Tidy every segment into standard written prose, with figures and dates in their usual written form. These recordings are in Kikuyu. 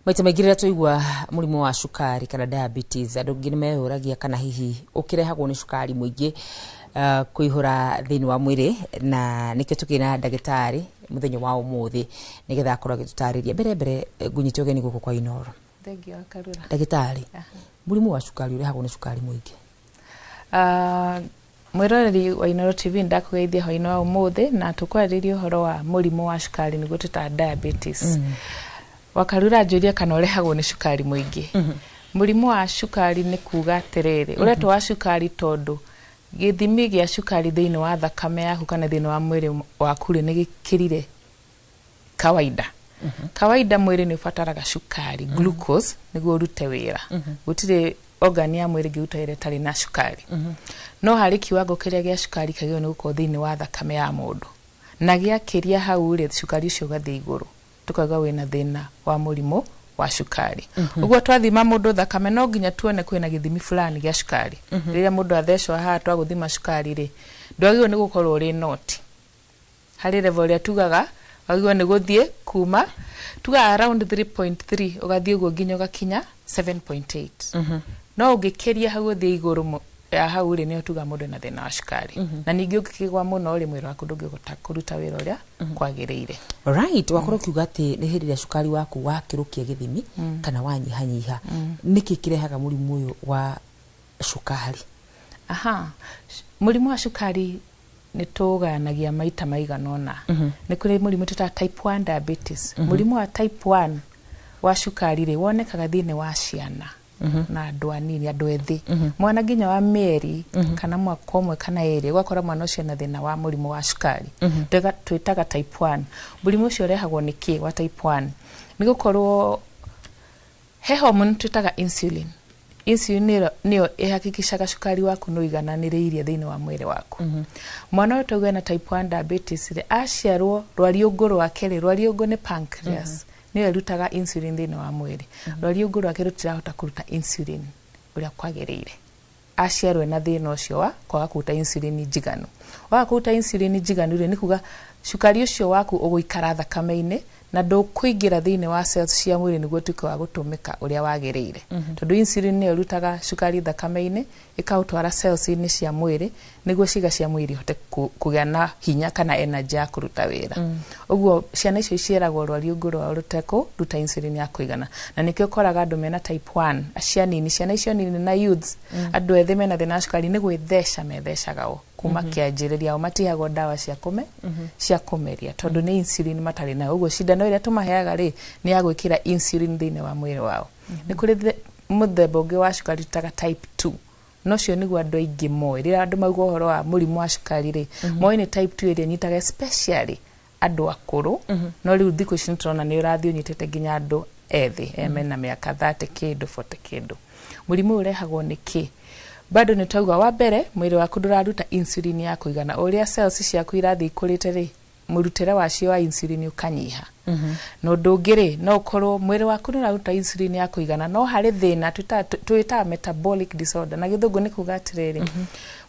Maita maingĩ rĩrĩa twaigua mũrimũ wa cukari kana diabetes, andũ aingĩ nĩ meyũragia kana hihi ũkĩrehagwo nĩ cukari mũingĩ kũihũra thĩinĩ wa mwĩrĩ, na nĩkĩo tũkĩrĩ na ndagĩtarĩ mũthenya wa ũmũthĩ nĩgetha akorwo agĩtũtarĩria. Mbere mbere ngũnyite ũgeni gũkũ kwa Inooro. Thengiũ wa Karura. Ndagĩtarĩ, mũrimũ wa cukari ũrehagwo nĩ cukari mũingĩ? Mwĩroreri wa Inooro TV, ndakũgeithia hwaĩ-inĩ wa ũmũthĩ, na tũkwarĩrĩria ũhoro wa mũrimũ wa cukari, nĩguo twĩtaga diabetes. Wakarura, njũria kana ũrehagwo nĩ cukari mũingĩ. Mũrimũ wa cukari nĩ kuga atĩrĩrĩ, ũretwo wa cukari tondũ gĩthimi gĩa cukari thĩinĩ wa thakame yaku kana thĩinĩ wa mwĩrĩ waku rĩ, nĩ gĩkĩrire kawaida. Kawaida mwĩrĩ nĩ ũbataraga cukari, glucose, nĩguo ũrute wĩra. Gũtirĩ organ ya mwĩrĩ ĩngĩruta wĩra ĩtarĩ na cukari. No harĩ kiwango kĩrĩa gĩa cukari kĩagĩrĩirwo nĩ gũkorwo thĩinĩ wa thakame ya mũndũ, na gĩakĩria hau rĩ, cukari ũcio ũgathiĩ igũrũ, tũkauga wĩna thĩna wa mũrimũ wa cukari. Ũguo twathima mũndũ thakame, no nginya tuone kwĩna gĩthimi fulani gĩa cukari. Rĩrĩa mũndũ athecwo haha twagũthima cukari rĩ, ndwagĩrĩirwo nĩ gũkorwo ũrĩ noti harĩ level ĩrĩa tugaga wagĩrĩirwo nĩ gũthiĩ kuma tugaga around 3.3 ũgathiĩ ũguo nginya ũgakinya 7.8. No ũngĩkĩria hau ũthiĩ igũrũ ya hau rĩ, nĩho tuga mũndũ ena thĩna wa cukari. Na ningĩ ũngĩkĩgwa mũno rĩ, mwĩrĩ waku ndũngĩhota kũruta wĩra ũrĩa kwagĩrĩire. Right, wakorwo ũkiuga atĩ nĩ hĩndĩ ĩrĩa cukari waku wakĩrũkia gĩthimi kana wanyihanyiha. Nĩkĩ kĩrehaga mũrimũ ũyũ wa cukari? Aha, mũrimũ wa cukari nĩ tũgayanagia maita maigana ũna. Nĩ kũrĩ mũrimũ twĩtaga type 1 diabetes. Mũrimũ wa type 1 wa cukari rĩ, wonekaga thĩinĩ wa ciana na andũ anini, andũ ethĩ, mwana nginya wa mĩeri kana mwaka ũmwe kana ĩrĩ, ũgakora mwana ũcio na thĩna wa mũrimũ wa cukari. Twĩtaga type 1. Mũrimũ ũcio ũrehagwo nĩ kĩ wa type 1? Nĩ gũkorwo he hormone twĩtaga insulin. Insulin nĩyo ĩhakikishaga cukari waku nĩ ũigananĩrĩirie thĩinĩ wa mwĩrĩ waku. Mwana ũyũ tauga ena type 1 diabetes rĩ, aciarwo rwariũngũ rwake rĩ, rwariũngũ nĩ pancreas, nĩyo ĩrutaga insulin thĩinĩ wa mwĩrĩ, rwariũngũ rwake rũtirahota kũruta insulin ũrĩa kwagĩrĩire. Aciarwo ena thĩna ũcio wa kwaga kũruta insulin njiganu. Waga kũruta insulin njiganu rĩ, nĩ kuga cukari ũcio waku ũgũikara thakame-inĩ na ndũkũingĩra thĩinĩ wa cells cia mwĩrĩ nĩguo ũtuĩke wa gũtũmĩka ũrĩa wagĩrĩire, tondũ insulin nĩyo ĩrutaga cukari thakame-inĩ ĩkaũtwara cells-inĩ cia mwĩrĩ nĩguo ciĩga cia mwĩrĩ ihote kũgĩa na hinya kana energy ya kũruta wĩra. Ũguo ciana icio iciaragwo rwariũngũ rwao rũtekũruta insulin ya kũigana, na nĩkĩo ũkoraga andũ mena type 1, acio anini, ciana icio nini na youths, andũ ethĩ mena thĩna wa cukari, nĩ gwĩtheca methecaga o kuma kĩanjĩrĩria. O matihagwo ndawa cia kũme cia kũmeria tondũ nĩ insulin matarĩ nayo. Ũguo cindano ĩrĩa tũmaheaga rĩ, nĩ ya gwĩkĩra insulin thĩinĩ wa mwĩrĩ wao. Nĩ kũrĩ mũthemba ũngĩ wa cukari tũtaga type 2, no ũcio nĩguo andũ aingĩ moĩ. Rĩrĩa andũ mauga ũhoro wa mũrimũ wa cukari rĩ, moĩ nĩ type 2 ĩrĩa ĩnyitaga especially andũ akũrũ, no rĩu thikũ ici nĩ tũrona nĩ ũrathiĩ ũnyitĩte nginya andũ ethĩ mena mĩaka 30 kĩndũ, 40 kĩndũ. Mũrimũ ũyũ ũrehagwo nĩ kĩ? Bado nĩ twauga, wa mbere, mwĩrĩ waku ndũraruta insulin ya kũigana. Ũrĩa cells ciaku irathiĩ ikũrĩte rĩ, mũrutĩre wacio wa insulin ũkanyiha. Na ũndũ ũngĩ rĩ, no ũkorwo mwĩrĩ waku nĩ ũraruta insulin ya kũigana, no harĩ thĩna twĩtaga metabolic disorder na gĩthũngũ. Nĩ kuga atĩrĩrĩ,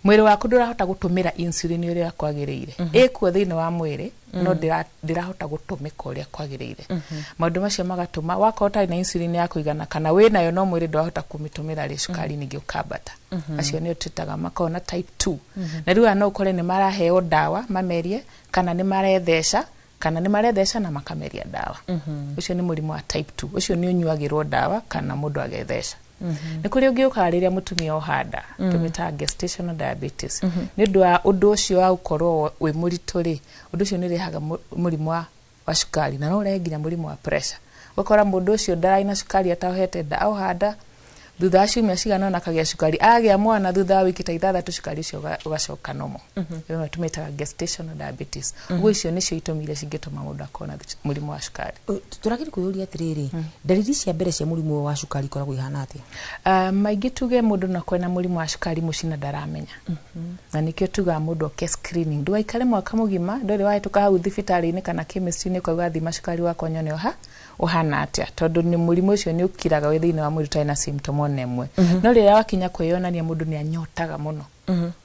mwĩrĩ waku ndũrahota gũtũmĩra insulin ũrĩa kwagĩrĩire. Ĩkuo thĩinĩ wa mwĩrĩ, no ndĩrahota gũtũmĩka ũrĩa kwagĩrĩire. Maũndũ macio magatũma wakorwo ũtarĩ na insulin ya kũigana, kana wĩnayo no mwĩrĩ ndũrahota kũmĩtũmĩra rĩ, cukari ningĩ ũkambata. Acio nĩo twĩtaga makoragwo na type 2. Na rĩu aya no ũkore nĩ maraheo ndawa mamerie, kana nĩ maretheca, kana nĩ maretheca na makameria ndawa. Ũcio nĩ mũrimũ wa type 2. Ũcio nĩ ũnyuagĩrwo ndawa kana mũndũ agetheca. Nĩ kũrĩ ũngĩ ũkaga rĩrĩa mũtumia ohanda, tũmĩtaga gestational diabetes. Nĩ ũndũ wa ũndũ ũcio wa gũkorwo wĩ mũritũ rĩ, ũndũ ũcio nĩ ũrehaga mũrimũ wa cukari, na no ũrehe nginya mũrimũ wa pressure. Ũgakora mũndũ ũcio ndararĩ na cukari ataohete nda, ahohanda, thutha wa ciumia cigana ũna akagĩa cukari. Agĩa mwana, thutha wa wiki ta 6, cukari ũcio ũgacoka normal. Ĩyo tũmĩtaga gestational diabetes. Ũguo icio nĩcio itũmi iria cingĩtũma mũndũ akorwo na mũrimũ wa cukari. Tũragĩri kwĩyũria atĩrĩrĩ, ndariri cia mbere cia mũrimũ ũyũ wa cukari ikoragwo ihana atĩa? Maingĩ tuge mũndũ no akorwo na mũrimũ wa cukari mũciĩ na ndaramenya, na nĩkĩo tugaga mũndũ oke screening. Ndũgaikare mwaka mũgima ndũrĩ wahĩtũka hau thibitarĩ-inĩ kana chemist-inĩ ũkauga, "Thima cukari wakwa nyone ũha ũhana atĩa," tondũ nĩ mũrimũ ũcio nĩ ũkiraga wĩ thĩinĩ wa mwĩrĩ ũtarĩ na symptom ona ĩmwe. No rĩrĩa wakinya kwĩyonania, mũndũ nĩ anyotaga mũno,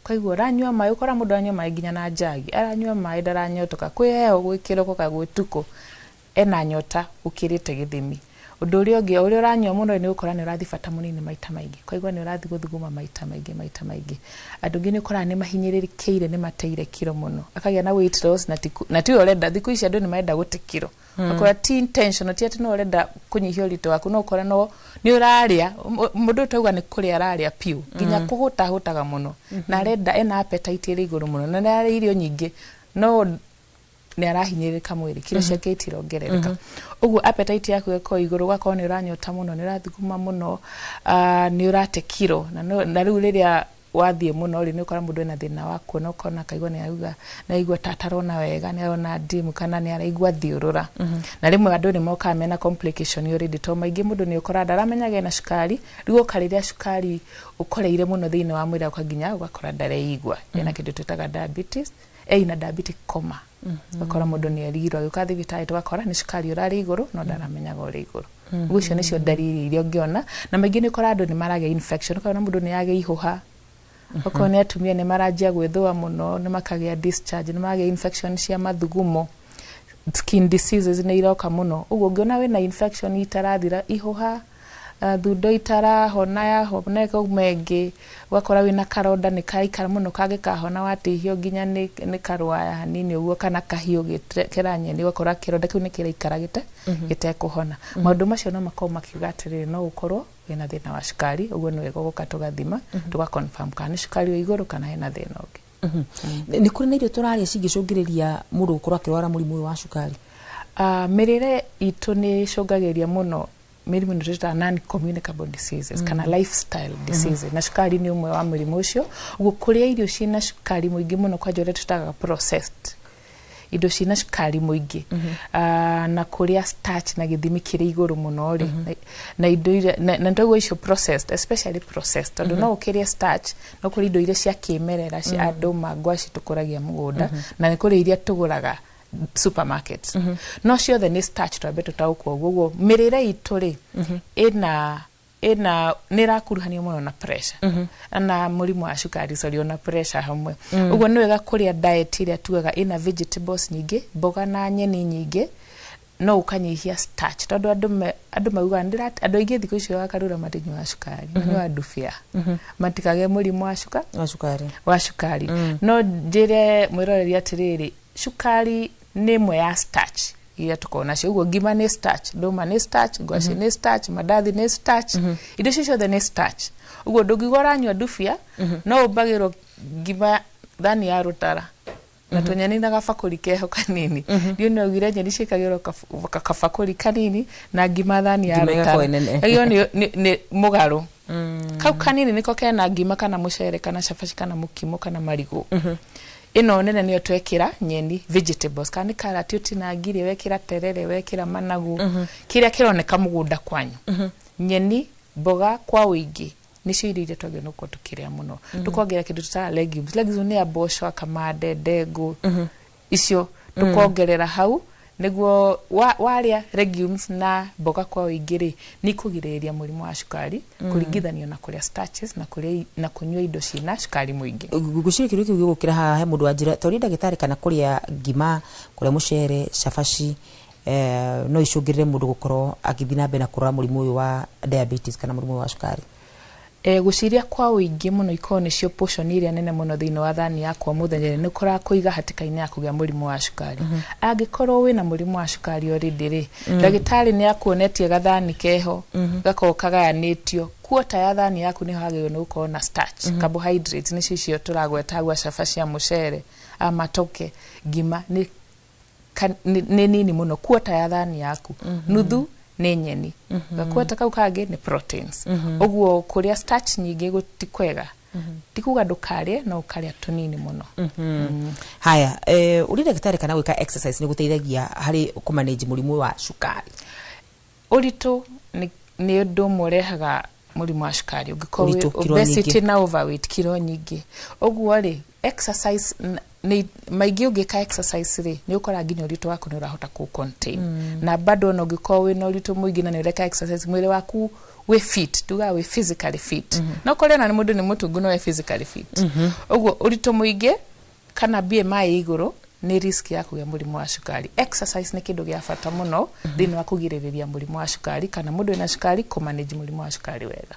koguo ũranyua maĩ, ũkora mũndũ aranyua maĩ nginya na njagi, aranyua maĩ ndaranyotoka, kwĩ heho, gwĩ kĩroko kana gwĩ tukũ, ena nyota ũkĩrĩte gĩthimi. Ũndũ ũrĩa ũngĩ, o ũrĩa ũranyua mũno nĩ ũgũkora nĩ ũrathiĩ bata mũnini maita maingĩ, ũkaigua nĩ ũrathiĩ gũthuguma maita maingĩ maita maingĩ. Andũ angĩ nĩ ũkoraga nĩ mahinyĩrĩrĩkĩire, nĩ mateire kiro mũno, akagĩa na weight loss na tiwe ũrenda. Thikũ ici andũ nĩ marenda gũte kiro, ũkora ti intentional, ti atĩ no ũrenda kũnyihia ũritũ waku, no ũkora no nĩ ũrarĩa. Mũndũ ũyũ tauga nĩ kũrĩa ararĩa piũ nginya kũhũta ahũtaga mũno, na arenda ena appetite ĩrĩ igũrũ mũno, na nĩ ararĩa irio nyingĩ, no nĩ arahinyĩrĩrĩka mwĩrĩ, kiro ciake itirongerereka. Ũguo appetite yaku ĩgakorwo igũrũ, ũgakorwo nĩ ũranyota mũno, nĩ ũrathuguma mũno, nĩ ũrate kiro, na rĩu rĩrĩa wathiĩ mũno rĩ, nĩ ũkora mũndũ ena thĩna wa kuona, ũkona akaigua nĩ arauga nĩ araigua ta atarona wega, nĩ arona ndimu kana nĩ araigua thiũrũra. Na rĩmwe andũ nĩ mokaga mena complication already, tondũ maingĩ mũndũ nĩ ũkoraga ndaramenyaga ena cukari. Rĩu oka rĩrĩa cukari ũkoreire mũno thĩinĩ wa mwĩrĩ, ũka nginya ũgakora ndareigua, ena kĩndũ twĩtaga diabetes, ena diabetic coma. Ũgakora mũndũ nĩ erigirwo, agĩũka thibitarĩ tũgakora nĩ cukari ũrarĩ igũrũ, no ndaramenyaga ũrĩ igũrũ. Ũguo icio nĩcio ndariri iria ũngĩona. Na maingĩ nĩ ũkoraga andũ nĩ maragĩa infection, ũkona mũndũ nĩ agĩa ihũha, okorwo nĩ atumia nĩ maranjia gwĩthũa mũno, nĩ makagĩa discharge, nĩ magĩa infection cia mathugumo, skin diseases nĩ iroka mũno. Ũguo ũngĩona wĩna infection itarathira, ihũha, thundo itarahona, yahona ĩkauma ĩngĩ, ũgakora wĩna karonda nĩ karaikara mũno kangĩkahona, watihio nginya nĩ karwaya hanini ũguo kana kahiũ kĩranyeni, ũgakora kĩronda kĩu nĩ kĩraikara gĩtekũhona. Maũndũ macio no makorwo makiuga atĩrĩrĩ, no ũkorwo wĩna thĩna wa cukari. Ũguo nĩ wega gũka tũgathima, tũga confirm kana nĩ cukari wĩ igũrũ kana hena thĩna ũngĩ. Nĩ kũrĩ na irio tũrarĩa cingĩcũngĩrĩria mũndũ gũkorwo akĩrwara mũrimũ ũyũ wa cukari? Mĩrĩre itũ nĩ ĩcũngagĩrĩria mũno mĩrimũ ĩno twĩtaga non communicable diseases kana lifestyle diseases, na cukari nĩ ũmwe wa mũrimũ ũcio. Ũguo kũrĩa irio ciĩna cukari mũingĩ mũno, kwanja ũrĩa twĩtaga processed, indo ciĩna cukari mũingĩ, na kũrĩa starch na gĩthimi kĩrĩ igũrũ mũno rĩ, na indo iria na ndoguo icio processed, especially processed, tondũ no ũkĩrĩe starch, no kũrĩ indo iria cia kĩmerera cia andũ mangwaci tũkũragia mũgũnda, na nĩ kũrĩ iria tũgũraga supermarkets, no ciothe nĩ starch. Twambe tũtaũkwo ũguo. Ũguo mĩrĩre itũ rĩ, ĩna nĩ ĩrakuruhanio mũno na pressure na mũrimũ wa cukari, sorry, ona pressure hamwe. Ũguo nĩ wega kũrĩa diet ĩrĩa tugaga ĩna vegetables nyingĩ, mboga na nyeni nyingĩ, no ũkanyihia starch, tondũ andũ maugaga andũ aingĩ thikũ icio wakarura matinyuaga cukari, manyuaga ndubia matikagĩe mũrimũ wa wa cukari. Wa cukari. No njĩre mwĩroreri atĩrĩrĩ, cukari nĩ ĩmwe ya starch iria tũkoragwo nacio. Ũguo ngima nĩ starch, ndũma nĩ starch, ngwacĩ nĩ starch, mandathi nĩ starch, indo icio ciothe nĩ starch. Ũguo ndũngiuga ũranyua ndubia, no ũmbagĩrwo ngima thani ya rũtara na tũnyeni na gabakũri keho kanini. Ndiũ nĩ augire nyeni ciĩkagĩrwo kabakũri kanini na ngima thani ya Ngima ĩgakorwo rũtara. ĩnene. Ĩyo nĩ mũgarũ kau kanini nĩko kena ngima kana mũcere kana cabaci kana mũkimo kana marigũ. Ĩno nene nĩyo twekĩra nyeni, vegetables, kana nĩ karati ũtinangirie, wekĩra terere, wekĩra managu, kĩrĩa kĩroneka mũgũnda kwanyu, nyeni, mboga kwa ũingĩ, nĩcio irio iria twagĩrĩirwo gũkorwo tũkĩrĩa mũno. Tũkongerera kĩndũ tũtaga legumes. Legumes nĩ ya mboco, kamande, ndengũ, icio tũkongerera hau nĩguo warĩa legumes na mboga kwa ũingĩ rĩ, nĩ ikũgirĩrĩria mũrimũ wa cukari kũringithanio na kũrĩa starches na kũrĩa na kũnyua indo ciĩna cukari mũingĩ. Ngwĩciria kĩũria kĩu gĩgũkĩra haha he mũndũ wanjĩra toria ndagĩtarĩ kana kũrĩa ngima, kũrĩa mũcere, cabaci, no icũngĩrĩre mũndũ gũkorwo agĩthiĩ na mbere na kũrwara mũrimũ ũyũ wa diabetes kana mũrimũ ũyũ wa cukari. Gũciria kwa ũingĩ mũno ikorwo nĩcio portion ĩrĩa nene mũno thĩinĩ wa thani yakwa mũthenya, nĩ kũrakũiga hatĩka-inĩ ya kũgĩa mũrimũ wa cukari. Angĩkorwo wĩna mũrimũ wa cukari already rĩ, ndagĩtarĩ nĩ akuonetie gathani keho gakorwo kagayanĩtio quarter ya thani yaku nĩho hagĩrĩirwo nĩ gũkorwo na starch, carbohydrates, nĩcio icio tũragweta hau, cabaci ya mũcere, matoke, ngima nĩ nini mũno, quarter ya thani yaku. Nuthu nĩ nyeni, gaquarter kau kangĩ nĩ proteins. Ũguo kũrĩa starch nyingĩ gũti kwega. Ti kuga ndũkarĩe, no ũkarĩa tũnini mũno. Haya, ũrĩ ndagĩtarĩ kana gwĩka exercise nĩ gũteithagia harĩ kũmanage mũrimũ wa cukari? Ũritũ nĩ ũndũ ũmwe ũrehaga mũrimũ wa cukari, ũngĩkorwo Ũritũ, wĩ kiro obesity nyingĩ. Na overweight, kiro nyingĩ. Ũguo rĩ, exercise nĩ maingĩ, ũngĩka exercise rĩ, nĩ ũkoraga nginya ũritũ waku nĩ ũrahota kũ contain. Na bado ona ũngĩkorwo wĩna ũritũ mũingĩ na nĩ ũreka exercise, mwĩrĩ waku wĩ fit, tugaga wĩ physically fit. No kũrĩ ona nĩ mũndũ nĩ mũtungu no wĩ physically fit. Ũguo ũritũ mũingĩ kana BMI igũrũ Nĩ risk ya kũgĩa mũrimũ wa cukari. Exercise nĩ kĩndũ gĩa bata mũno thĩinĩ wa kũgirĩrĩria mũrimũ wa cukari, kana mũndũ wĩna cukari kũmanage mũrimũ wa cukari wega.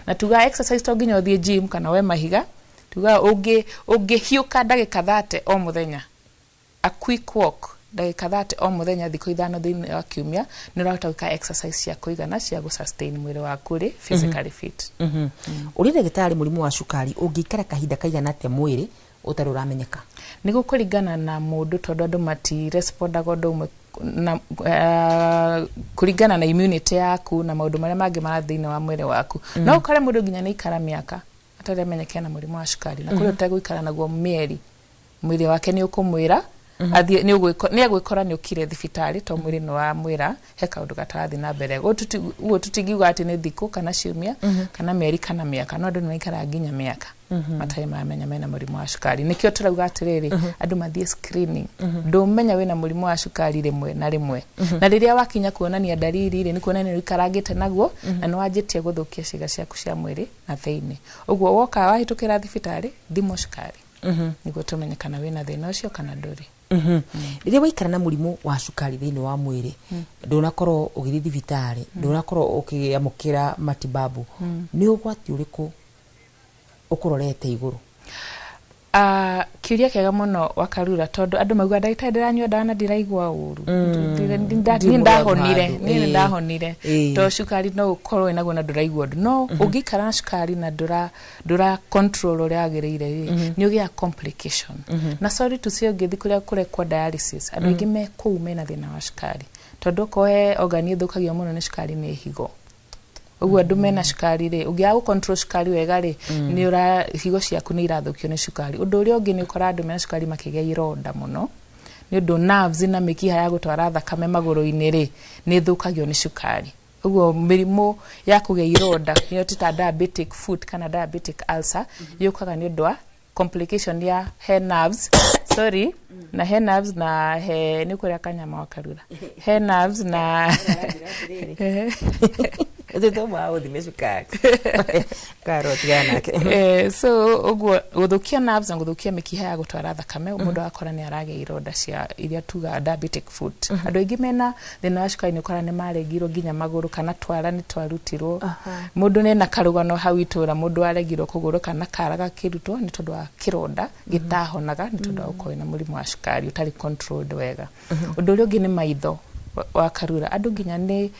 Na tuga exercise to nginya ũthiĩ gym kana we mahiga. Tuga ũngĩhiũka ndagĩka 30 o mũthenya, a quick walk ndagĩka 30 o mũthenya thikũ 5 thĩinĩ wa kiumia, nĩ ũrahota gwĩka exercise cia kũigana cia gũ-sustain mwĩrĩ waku ũrĩ physically fit. Ũrĩ ndagĩtarĩ, mũrimũ wa cukari ũngĩikara kahinda kaigana atĩa mwĩrĩ ũtarĩ ũramenyeka? Nĩ gũkũringana na mũndũ, tondũ andũ matirespondaga ũndũ ũmwe na kũringana na immunity yaku na maũndũ marĩa mangĩ marathiĩ thĩinĩ wa mwĩrĩ waku. No ũkore mũndũ nginya nĩ ikara mĩaka atarĩ amenyeke na mũrimũ wa cukari, na kũrĩ ũtegũikara naguo mĩeri, mwĩrĩ wake nĩ ũkũmwĩra athiĩ, nĩ egwĩkora nĩ ũkire thibitarĩ, to mwĩrĩ nĩ wamwĩra he kaũndũ gatarathiĩ na mbere. Ũguo tũtingiuga atĩ nĩ thikũ kana ciumia kana mĩeri kana mĩaka, no andũ nĩ maikaraga nginya mĩaka matarĩ mamenya mena mũrimũ wa cukari. Nĩkĩo tũrauga atĩrĩrĩ, andũ mathiĩ screening. Ndũmenya wĩna mũrimũ wa cukari rĩmwe na rĩmwe, na rĩrĩa wakinya kuonania ndariri rĩ, nĩ kuonania nĩ ũikarangĩte naguo na nĩ wanjĩtie gũthũkia ciĩga ciaku cia mwĩrĩ na thĩinĩ. Ũguo woka wahĩtũkĩra thibitarĩ, thimwo cukari nĩguo tũmenye kana wĩna thĩna ũcio kana ndũrĩ. Rĩrĩa waikara na mũrimũ wa cukari thĩinĩ wa mwĩrĩ, ndũnakorwo ũgĩthiĩ thibitarĩ, ndũnakorwo ũkĩamũkĩra matibabu, nĩ ũgwati ũrĩkũ ũkũrorete igũrũ? Kĩũria kĩega mũno, Wakarura, tondũ andũ mauga, "Ndagĩtarĩ, ndĩranyua ndawa na ndiraigua ũru. Ndirĩ Niĩ ndahonire." Mũrwaru. Niĩ nĩ ndahonire. To cukari no ũkorwo wĩnaguo na ndũraigua ũndũ, no ũngĩikara na cukari na ndũra control ũrĩa wagĩrĩire rĩ, nĩ ũgĩaga complication. Na sorry to say, ũngĩthiĩ kũrĩa kũrekwo dialysis, andũ aingĩ me kũu mena thĩna wa cukari, tondũ okorwo he organ ĩthũkagio mũno nĩ cukari nĩ higo. Ũguo andũ mena cukari rĩ, ũngĩaga gũ control cukari wega rĩ, nĩ ũra higo ciaku nĩ irathũkio nĩ cukari. Ũndũ ũrĩa ũngĩ, nĩ ũkora andũ mena cukari makĩgĩa ironda mũno, nĩ ũndũ nerves na mĩkiha ya gũtwara thakame magũrũ-inĩ rĩ, nĩ ĩthũkagio nĩ cukari. Ũguo mĩrimũ ya kũgĩa ironda, nĩyo tita diabetic foot kana diabetic ulcer, yũkaga nĩ ũndũ wa complication ya he nerves, sorry, na he nerves na he nĩ kũrĩa kanyama, Wakarura, he nerves na Ũtĩte wa ũthime cukari karo tigana nake. So ũguo gũthũkia nerves na gũthũkia mĩkiha ya gũtwara thakame, mũndũ agakora nĩ aragĩa ironda cia iria tugaga diabetic foot. Andũ aingĩ mena thĩna wa cukari nĩ ũkora nĩ maregirwo nginya magũrũ, kana twara nĩ twarutirwo. Mũndũ nena karũgano hau itũra, mũndũ aregirwo kũgũrũ kana kara gakĩrutwo nĩ tondũ wa kĩronda gĩtahonaga, nĩ tondũ wa gũkorwo na mũrimũ wa cukari ũtarĩ controlled wega. Ũndũ ũrĩa ũngĩ nĩ maitho, wa Karura. Andũ nginya nĩ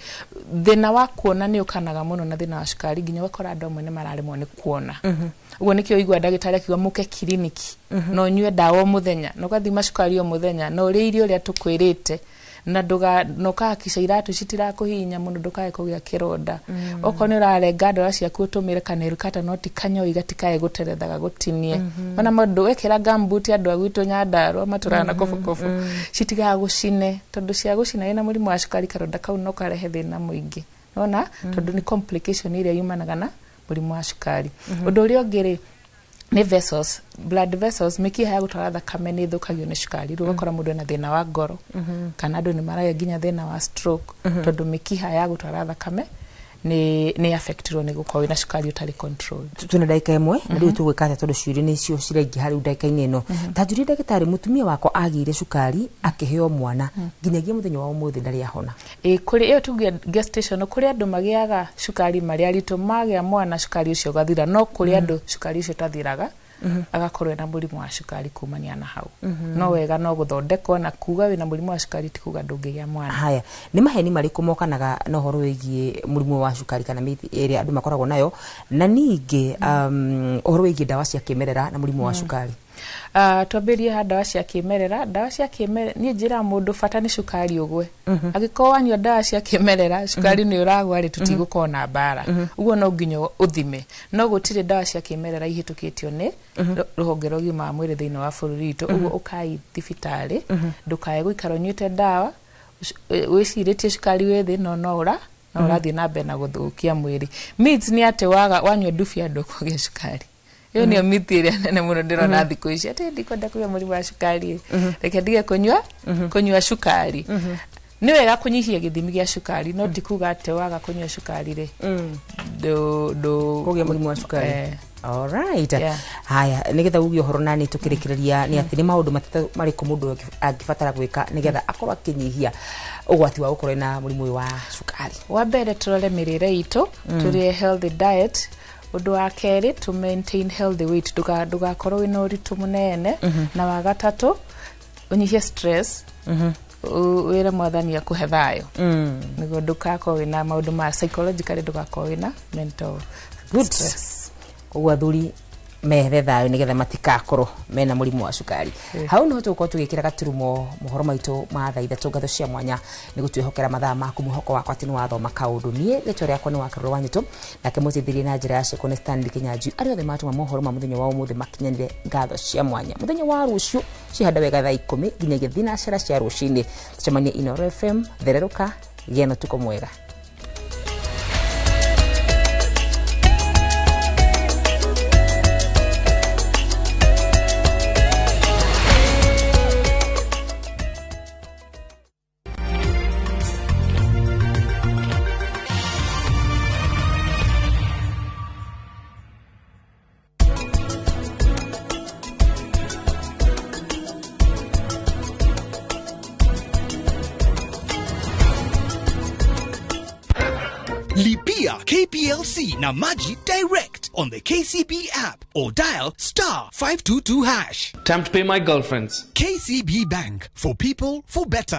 thĩna wa kuona nĩ ũkanaga mũno na thĩna wa cukari, nginya ũgakora andũ amwe nĩ mararemwo nĩ kuona. Ũguo nĩkĩo ũigua ndagĩtarĩ akiuga mũke kiriniki, na ũnyue ndawa o mũthenya, na ũgathima cukari o mũthenya, na ũrĩe irio ũrĩa tũkwĩrĩte, na ndũga na ũkahakica iratũ citirakũhihinya mũno, ndũkae kũgĩa kĩronda. Okorwo nĩ ũrarenga ndwara ciaku, ũtũmĩre kanelkata, no ti kanyoi, gatikae gũteretha gagũtinie. Ona mũndũ wekĩra gumboot, andũ a gwitũ Nyandarua matũraga na kobokobo, citigaga gũcine, tondũ cia gũcina wĩna mũrimũ wa cukari, karonda kau no karehe thĩna mũingĩ nona, tondũ nĩ complication ĩrĩa yumanaga na mũrimũ wa cukari. Ũndũ ũrĩa ũngĩ rĩ, nĩ vessels, blood vessels, mĩkiha ya gũtwara thakame nĩ ĩthũkagio nĩ cukari. Rĩu ũgakora mũndũ ena thĩna wa ngoro, kana andũ nĩ maragĩa nginya thĩna wa stroke, tondũ mĩkiha ya gũtwara thakame nĩ affectirwo nĩ gũkorwo wĩna cukari ũtarĩ controlled. Twĩna ndagĩka 1, na rĩu tũgwĩka atĩa, tondũ ciũria nĩcio ciraingĩha rĩu ndagĩka-inĩ ĩno? Ta njũrie ndagĩtarĩ, mũtumia wakwa agĩire cukari akĩheo mwana, nginyagia mũthenya wa ũmũthĩ ndarĩ ahona. Ĩ kũrĩ ĩyo tuge gestation, kũrĩ andũ magĩaga cukari marĩ aritũ, magĩa mwana cukari ũcio ũgathira, no kũrĩ andũ cukari ũcio ũtathiraga, agakorwo ena mũrimũ wa cukari kumania na hau. No wega no gũthondekwo, na kuga wĩna mũrimũ wa cukari ti kuga ndũngĩgĩa mwana. Haya, nĩ maheni marĩkũ mokanaga na ũhoro wĩgiĩ mũrimũ wa cukari kana mĩthi ĩrĩa andũ makoragwo nayo, na ningĩ ũhoro wĩgiĩ ndawa cia kĩmerera na mũrimũ wa cukari? Twambĩrie ha ndawa cia kĩmerera. Ndawa cia kĩmerera, niĩ njĩraga mũndũ bata nĩ cukari ũgwe. Angĩkorwo wanyua ndawa cia kĩmerera cukari nĩ ũragwa rĩ, tũtigũkorwo na mbara. Ũguo no nginya ũthime, no gũtirĩ ndawa cia kĩmerera ihĩtũkĩtio nĩ rũhonge rwa ũgima wa mwĩrĩ thĩinĩ wa bũrũri witũ. Ũguo ũkai thibitarĩ, ndũkae gũikara ũnyuĩte ndawa wĩcirĩtie cukari wĩ thĩ, no ũrathiĩ na mbere na gũthũkia mwĩrĩ. Myths nĩ atĩ waga wanyua ndubia ndũkũgĩa cukari. Ĩyo nĩyo myth ĩrĩa nene mũno ndĩrona thikũ ici, atĩ ndikwenda kũgĩa mũrimũ wa cukari, reke ndige kũnyua cukari. Nĩ wega kũnyihia gĩthimi gĩa cukari, no ti kuga atĩ waga kũnyua cukari rĩ. ndũ Kũgĩa mũrimũ wa cukari. Alright. Haya, nĩgetha uge ũhoro nani tũkĩrĩkĩrĩria nĩ atĩ nĩ maũndũ matatũ marĩkũ mũndũ angĩbatara gwĩka nĩgetha akorwo akĩnyihia ũgwati wa gũkorwo na mũrimũ ũyũ wa cukari? Wa mbere, tũrore mĩrĩre itũ, tũrĩe healthy diet. Ũndũ wa kerĩ, to maintain healthy weight, ndũgakorwo wĩna ũritũ mũnene. Na wa gatatũ, ũnyihie stress, wĩre Mwathani akũhe thayũ, nĩguo ndũgakorwo wĩna maũndũ ma psychologically, ndũgakorwo wĩna mental stress. Koguo athuri methe thayũ nĩgetha matikakorwo mena mũrimũ wa cukari. Hau niho tũgũkorwo tũgĩkĩra gaturumo mohoro maitũ ma thaa 3. Ngatho cia mwanya nĩ gũtwĩhokera mathaa maku. Mwĩhoko wakwa atĩ nĩ wathoma kaũndũ. Niĩ rĩtwa rĩakwa nĩ Wakarũrũ wa Nyũtũ, nake mũteithĩrĩria na njĩra ya ciĩko nĩ Stanley Kinyanjui. Arĩa othe matũma mohoro ma mũthenya wa ũmũthĩ makinyanĩre, ngatho cia mwanya. Mũthenya wa rũciũ cihanda wega thaa 10 nginyagia thinacara cia rũcinĩ, tũcemanie Inoro FM. Thererũka, gĩa na ũtukũ mwega. Lipia KPLC na Maji direct on the KCB app or dial *522#. Time to pay my girlfriends. KCB Bank, for people, for better.